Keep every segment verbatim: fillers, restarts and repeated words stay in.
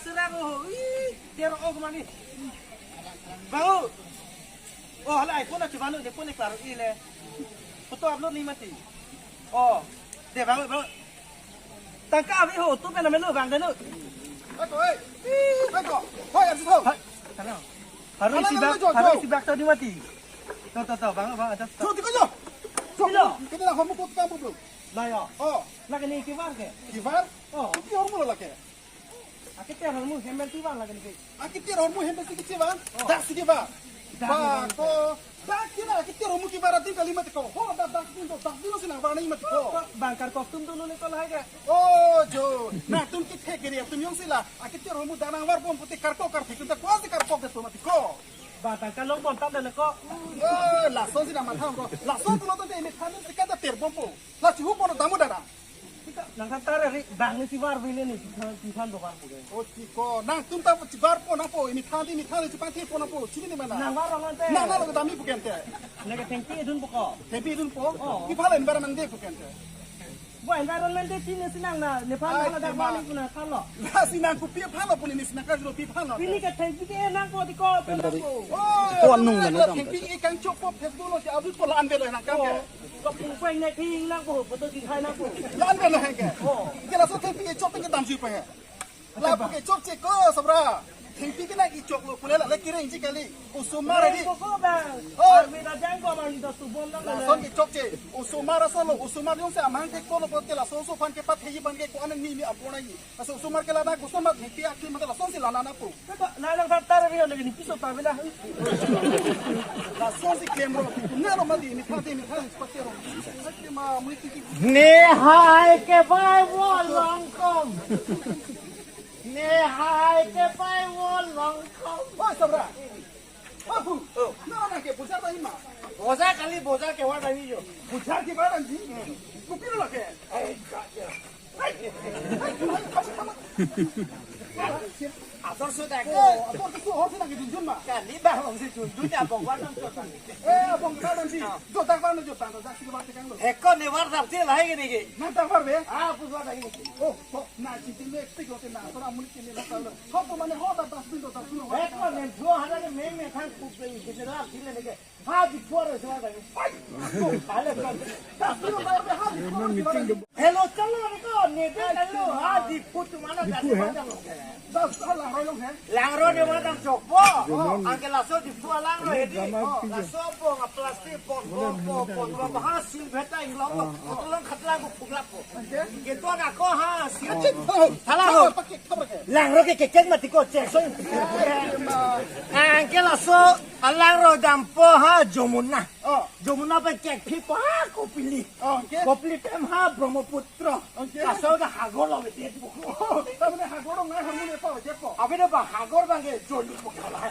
Serang, oh, ih, tiar, oh, kemani. Bang, oh. Oh, hala iPhone aja bang, ne phone klaro ile. Foto upload ni mati. Oh, de bang, bang. Tangka abi ho, tu pen amelo bang denu. Ako, eh. Ako. Hoi, aja tau. Hai, tara. Harus isi bak, harus isi bak tadi mati. Tuh, tuh, tuh, bang, bang, aja. So, tiko jo. So, Tiko. Kita lah kamu kok kamu, bro. Lah ya. Oh. Lagi ni kibar ke? Kibar? Oh. Ini orang mula lagi. Akete hormu hembel tiban lagi ni. Akete hormu hembel si keciban. Oh. Dak si kibar. Dak Ba, ni ko. Dak kina akete hormu kibar atin kalimat ko. Ho, dak, dak din to, dak din si nang barang ni mat ko. Bang karkok tum tu nune ko lahai ke. Oh, jo. Nangtum kithek giri atum jongsi la. Akete hormu danang var bom pute karkok karpik tum ta kuasi karkok de tu mat ko. Bang tangka long bom tam de ko. Eh, lason si nang matham ko. Lason pulo to de ini thanin si kata ter bom po. La chihu pono damu dada. Nang kan tare ri bang ni si var bini ni, si than, si than dokan puke. Oh, tiko. Nangtum ta chivar po nangpo, ini than di, ini than di, chipang thi po nangpo, chini ni mana? Nang var rong ante. Nang, nang lo dami puke ante. Nang ke thengpi dun puko. Thengpi dun po? Oh. Iphala environment de puke ante. Bo environment de chini si nang na, Nepal Ai, na da tema. Bani puna thalo. La si nang kopi phalo puni ni si nang ka lo pi phalo. Pini ke thengpi ke nangpo tiko, nangpo. Oh, Ko anung la na la dam. Thengpi ke kangchok po, Facebook lo si upload po la ante lo nang kam ke. Oh. Kapung peng ne thing nangpo, photo si khai nangpo. La ante lo hengke. Oh. Ke laso thengpi ke chok ke dam si po he. Lapu ke chokche ko, sobra. Thengpi ke nang ichok lo, pule la le kireng ji kali. Osomar di. Ko ko bang. Oh. Army da jang ko bang, da subon nang. Lason ke chokche. Osomar aso lo, osomar jongsi amang thek ko lo, pote lason so phan ke pat heji ban ke ko anan ni mi ampona ni. Laso osomar ke la na ko osomar thengpi akli mata lason si la na na po. Nang nang tar tar ri nang ni piso ta bela. Lason si klem ro. Na lo mati ni thati ni thati pati ro. Ati ma mui tiki. Nehai ke bai wo longkom. Nehai ke bai wo longkom. Oi, sobra. Apu. Oh. Na na ke bojar ta ima. Bojar kali bojar ke war ta ima jo. Bojar ke bar anji. Kopi lo ke. Ai, ka ya. Asor sudah ke. Oh, asor ke su hor sina ke junjun ma. Kali ba hong si junjun ya bong wan nang jotang. Eh, bong ke bar anji. Ah. Jotang bar na jotang, jotang si ke bar tekang lo. Eko ne bar dam si lahai ke ne ke. Nang tang bar be? Ah, pus bar lagi ne ke. Oh, oh, na si tin ek tik lo ke na, asor amuli ke ne na tang lo. Hop mane ho da dustbin do dustbin ho. Eko ne jo hana ke meng meng thang kup ke ke la thile ne ke. Ha di por se va. Ai. Ale kan. Dustbin ho ba ha di por se va. Hello, chalo ne ko, ne de chalo. Ha di put mana dustbin ho. Dustbin lang roi long he. Lang roi ne mana chokpo. Anke laso di pu lang roi he di. Laso po nga plastic po po po po ba ha sil beta ing long. Ko long khatlang ko phuklap po. Ke to na ko ha sil. Thala ho. Lang roi ke kekek mati ko chek so. Anke laso alang roi dampo ha Jamuna. Oh. Jamuna pen kekphi po ha Kopili. Oh, anke? Kopili pen ha Brahmaputra. Anke? Laso ta hagor lo bete po. Oh, ta mane hagor lo ngai hormu ne pa je po. Abi de ba hagor bang ke joli po kala.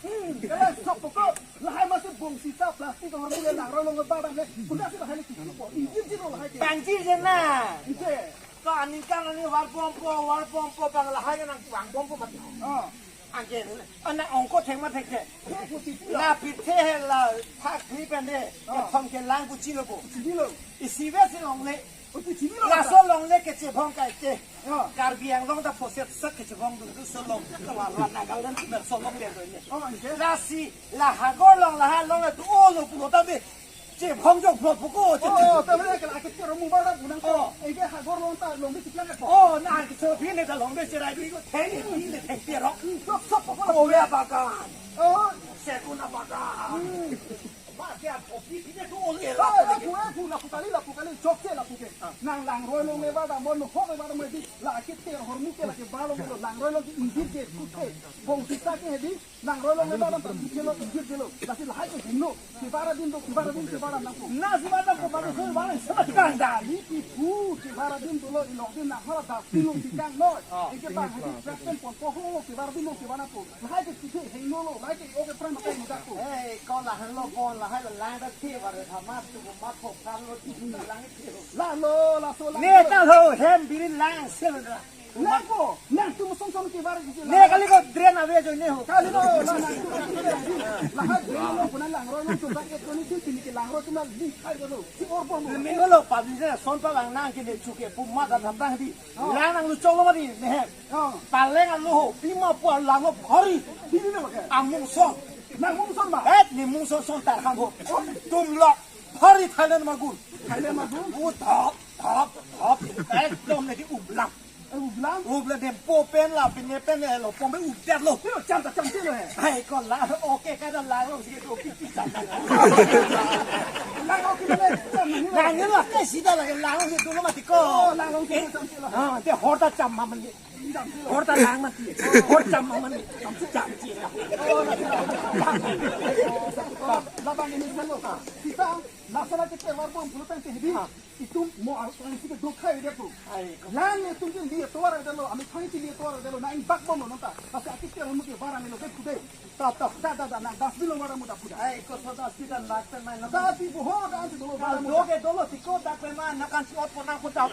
Hmm, kala sok po ko. Lahai masi bong sita plastic hormu ne lang roi long ba dam ne. Kuna si lahai ne kiki po. Injin jin lo lahai ke. Bang jin jin na. Ije. Ka aning kan ani war bom po, war bom po bang lahai nang bang bom po mati. Oh. Anke, ana ongko theng ma theng the. Thek pusi pulo. La pithe he la thak ni pende. Oh. Thom ke lang pusi lo po. Pusi lo. Isi ve si longle. Oh, pusi lo. Laso longle kechebong kai ke. Oh. Karbi Anglong ta poset sak kechebong dun du so long. Kala la Nagaland tu so long le do ne. Oh, anke? Lasi la hagor long la ha long tu o lo pulo ta be. Chebong jok blo puko, che. Oh, ta mane ke la ke chero mu ba da bunang ko. Oh. Eke hagor long ta long bisi plang ko. Oh, na ke so phi ne ta long bisi rai bi ko theng ni ne theng piro. Sok sok ko. Oh, ya bagan. Oh. Sekuna bagan. Hmm. Ba ke a kopi phi ne tu ole la. Oh, la pu, eh, pu, la pu kali, la pu kali, chokche la pu ke. Ah. Nang lang roi long le ba da mon ho ba da mo di. La ke ter hormu ke la ke ba long lang roi long ke injir ke kuthe. Bong sita ke di. Lang roi long le ba dam ta kelo, injir kelo. Lasi lahai ke hingno. Kibar adim do, kibar adim, kibar adim nangpo. Na si ba dam ko ba so ba le. Kang dali pi pu, kibar adim dolo, ilok adim nang hala da kilo si kang noi. Ah. Eke bang hadi trap pen pon ko ho, kibar adim do, kibar nangpo. Lahai ke kike hingno lo, lahai ke oke pran kai mudak po. Eh, ko lahai lo pon, lahai lo lang da ke ba re thamas tu ko mat ko pran lo ti lang ke lo. La lo, laso la. Ne ta lo, hem birin lang sel da. Nangpo, nang, Muson son ke bar kisi. Ne kali ko drain ave ajoine ho. Kali lo, la na. Lahai drain lo, kuna langroi lo, sudah ke koni si sini ke langroi cuma di khai lo. Si or pon. Minglo lo, public ason pavang nang ke ne chuke puma ka thamtang di. Oh. Lang nangluchok lo mati, ne he. Oh. Paleng alo ho, pima pu lang lo bhari. Di di lo ke. Amung son. Nang mung son ma? Eh, ne mung son son tar ham ho. Oh. Tum lo. Bhari Thailand magun. Thailand magun? U thap, thap, thap. Ekdom lagi ublang. Eh, ublang? Ublang dem po pen la, pine pen le, lo pom be udet lo. Tiro cham ta cham tiro he. Hai, ko la, okay, kada la, lo, sige, okay, okay, cham. La, okay, le, cham, ni la. Lang ni la, ke sida la, lang ni dulu mati ko. Oh, lang, okay, cham, cham, la. Ah, te hor ta cham ma mani. Hor ta lang mati. Hor cham ma mani. Cham, cham, cham. Oh, la, la, la. La, bang ini dulu. Kita, masalah kita war bom, dulu tang ke hidi. Ah. Itum mo ang ang sige do khai dia tu. Ai, ko. Lang itum ke li tovar ada lo, ami thang ke li tovar ada lo, na ing bak bom lo nonta. Pasi akit ke ramu ke barang lo ke kude. Ta ta ta ta ta na das bilo barang muda kuda. Ai, ko so das kita lak pen mai lo. Das di boho da anti dolo barang muda. Dolo ke dolo tiko dak pen mai na kan si ot ponang ko tau.